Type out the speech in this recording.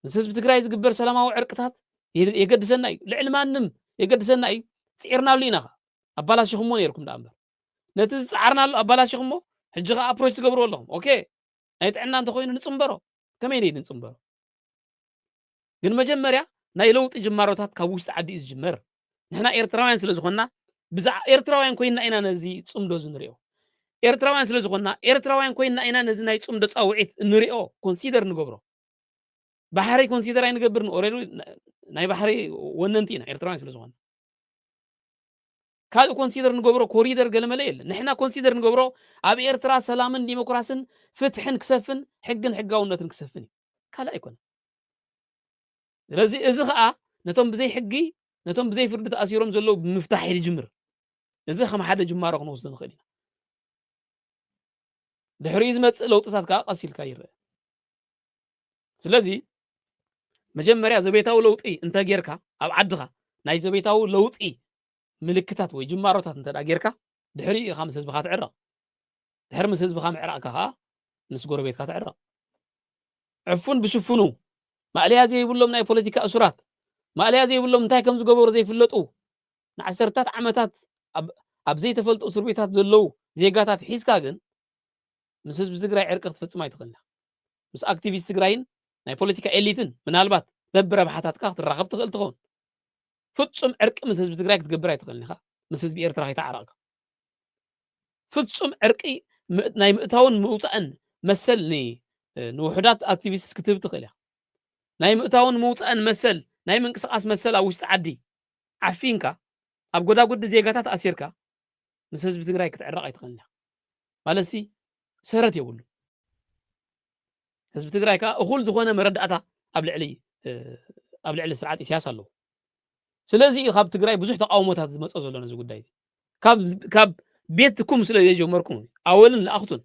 ምስ ህዝቢ ትግራይ ዝግበር ሰላማዊ ዕርቅታት የገድሰና እዩ። ልዕሊ ማንም የገድሰና እዩ። ፅዒርናሉ ኢና። ኣባላሽኹሞ ነይርኩም ደኣ እምበር፣ ነቲ ዝፀዓርናሉ ኣባላሽኹሞ፣ ሕጂ ከዓ ኣፕሮች ትገብሩ ኣለኹም። ኦኬ፣ ናይ ጥዕና እንተኮይኑ ንፅንበሮ። ከመይ ነይ ንፅንበሮ? ግን መጀመርያ ናይ ለውጢ ጅማሮታት ካብ ውሽጢ ዓዲ እዩ ዝጅመር። ንሕና ኤርትራውያን ስለ ዝኾንና፣ ብዛዕ ኤርትራውያን ኮይንና ኢና ነዚ ፅምዶ እዚ ንሪኦ። ኤርትራውያን ስለ ዝኾንና፣ ኤርትራውያን ኮይንና ኢና ነዚ ናይ ፅምዶ ፃውዒት እንሪኦ፣ ኮንሲደር ንገብሮ። ባሕሪ ኮንሲደር ኣይንገብርን። ኦረዲ ናይ ባሕሪ ወነንቲ ኢና ኤርትራውያን ስለ ዝኾንና። ካልእ ኮንሲደር ንገብሮ ኮሪደር ገለመለ የለን። ንሕና ኮንሲደር ንገብሮ ኣብ ኤርትራ ሰላምን ዲሞክራስን ፍትሕን ክሰፍን፣ ሕግን ሕጋውነትን ክሰፍን እዩ። ካልእ ኣይኮነን። ስለዚ እዚ ኸኣ ነቶም ብዘይ ሕጊ፣ ነቶም ብዘይ ፍርዲ ተኣሲሮም ዘለዉ ብምፍታሕ እዩ ዝጅምር። እዚ ከም ሓደ ጅማሮ ክንወስዶ ንኽእል ኢና። ድሕሪኡ ዝመጽእ ለውጥታት ከኣ ቀስ ኢልካ ይረአ። ስለዚ መጀመርያ ዘቤታዊ ለውጢ እንተ ጌርካ፣ ኣብ ዓድኻ ናይ ዘቤታዊ ለውጢ ምልክታት ወይ ጅማሮታት እንተ ደኣ ጌርካ፣ ድሕሪኡ ኢኻ ምስ ህዝብኻ ትዕረቕ። ድሕሪ ምስ ህዝብኻ ምዕራቕካ ኸኣ ምስ ጎረቤትካ ትዕረቕ። ዕፉን ብሽፉኑ፣ ማእለያ ዘይብሎም ናይ ፖለቲካ እሱራት፣ ማእለያ ዘይብሎም እንታይ ከም ዝገበሩ ዘይፍለጡ፣ ንዓሰርታት ዓመታት ኣብ፣ ኣብ ዘይተፈልጡ እስር ቤታት ዘለዉ ዜጋታት ሒዝካ ግን ምስ ህዝቢ ትግራይ ዕርቂ ክትፍጽም ኣይትኽእልን ኢኻ። ምስ ኣክቲቪስት ትግራይን ናይ ፖለቲካ ኤሊትን ምናልባት በብረብሓታትካ ክትራኸብ ትኽእል ትኸውን። ፍጹም ዕርቂ ምስ ህዝቢ ትግራይ ክትገብር ኣይትኽእልን ኢኻ፣ ምስ ህዝቢ ኤርትራ ከይተዓረቕካ። ፍጹም ዕርቂ ም-፣ ናይ ምእታውን ምውጻእን መሰል ን-፣ ንውሑዳት ኣክቲቪስትስ ክትህብ ትኽእል ኢኻ። ናይ ምእታውን ምውጻእን መሰል፣ ናይ ምንቅስቓስ መሰል ኣብ ውሽጢ ዓዲ ዓፊንካ፣ ኣብ ጎዳጉዲ ዜጋታት ኣሲርካ፣ ምስ ህዝቢ ትግራይ ክትዕረቕ ኣይትኽእልን ኢኻ። ማለትሲ ሰረት የብሉን። ህዝቢ ትግራይ ከኣ እኹል ዝኾነ መረዳእታ ኣብ ልዕሊ፣ እ፣ ኣብ ልዕሊ ስርዓት ኢሳያስ ኣለዎ። ስለዚ እዩ ካብ ትግራይ ብዙሕ ተቃውሞታት ዝመጾ ዘሎ ነዚ ጉዳይ እዚ። ካብ፣ ካብ ቤትኩም ስለ ዘይጀመርኩም፣ ኣወልን ለኣኽቱን